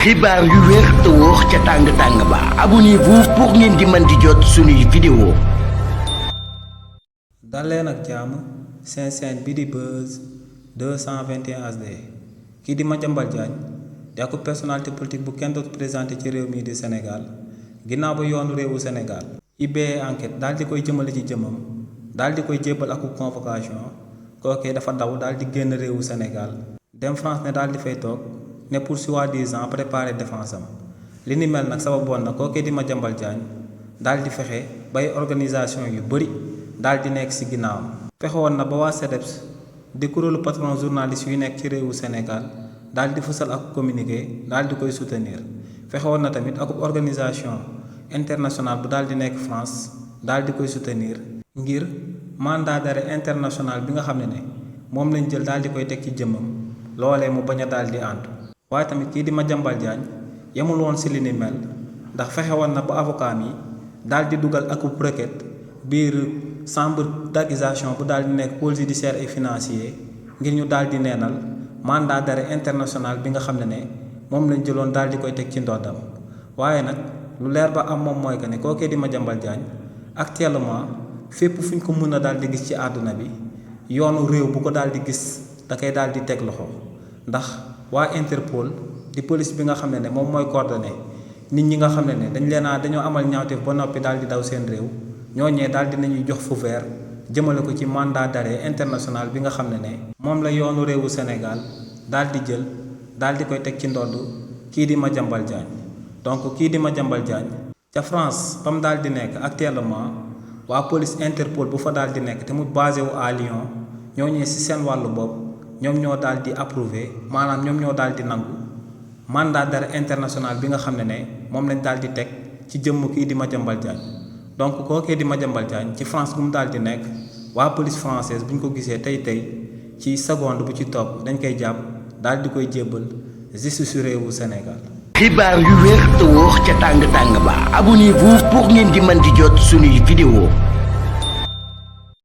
xibaar yu wér te wóor ca tàng-tàng ba abonnez-vous pour ngeen di mën di jot suñuy vidéo. daleen ak jàmm seen chaîne bi di Buzz 221 HD kii di Madiambal Diagne di ak personnalité politique bu kenn dootu présenté ci réew mii di Sénégal ginnaaw ba yoonu réewu Sénégal IBE enquête daal di koy jëmale ci jëmam daal di koy jébbal ak convocation kookee dafa daw daal di génn réewu Sénégal dem France ne daal di fay toog ne pour soi-disant préparer défense am li ni mel nag sababoon na kookee di Madiambal Diagne daal di fexe bay organisation yu bëri daal di nekk ci ginnaawam fexewoon na ba waa CDEPS di kuréelu patron journaliste yu nekk ci réewu Sénégal daal di fësal ak communiqué daal di koy soutenir fexewoon na tamit ak organisation internationale bu daal di nekk France daal di koy soutenir ngir mandat d'arrêt international bi nga xam ne moom lañ jël daal di koy teg ci jëmmam loolee mu bañ a daal di àntu waaye tamit kii di Madiambal Diagne yemul woon ci li ni mel ndax fexewoon na ba avocat mi daal di dugal akub requête biir chambre d'accusation bu daal di nekk pôle judiciaire et financier ngir ñu daal di neenal mandat d'arrêt international bi nga xam ne moom lañ jëloon daal di koy teg ci ndoddam waaye nag lu leer ba am moom mooy que ne kookee di Madiambal Diagne actuellement fépp fu ñu ko mën a daal di gis ci àdduna bi yoonu réew bu ko daal di gis da koy daal di teg loxo ndax waa Interpol di police bi nga xam ne moom mooy coordonné nit ñi nga xam ne dañoo amal ñaawteef ba noppi daal di daw seen réew ñooñee daal di nañuy jox feu vert jëmale ko ci mandat d'arrêt international bi nga xam ne moom la yoonu réewu Sénégal daal di jël daal di koy teg ci ndodd kii di Madiambal Diagne donc kii di Madiambal Diagne ca France ba mu daal di nekk actuellement waa police Interpol bu fa daal di nekk te mu basé wu à Lyon ñooñee ci seen wàllu bopp ñoom ñoo daal di approuvé maanaam ñoom ñoo daal di nangu mandat d'arrêt international bi nga xam ne moom lañ daal di teg ci jëmm kii di Madiambal Diagne donc kookee di Madiambal Diagne ci France bu mu daal di nekk waa police française bu ñu ko gisee tey ci seconde bu ci topp dañ koy jàpp daal di koy jébbal justice su réewu Sénégal. xibaar yu wér te wóor ca tàng-tàng ba abonnez-vous pour ngeen di mën di jot suñuy vidéo.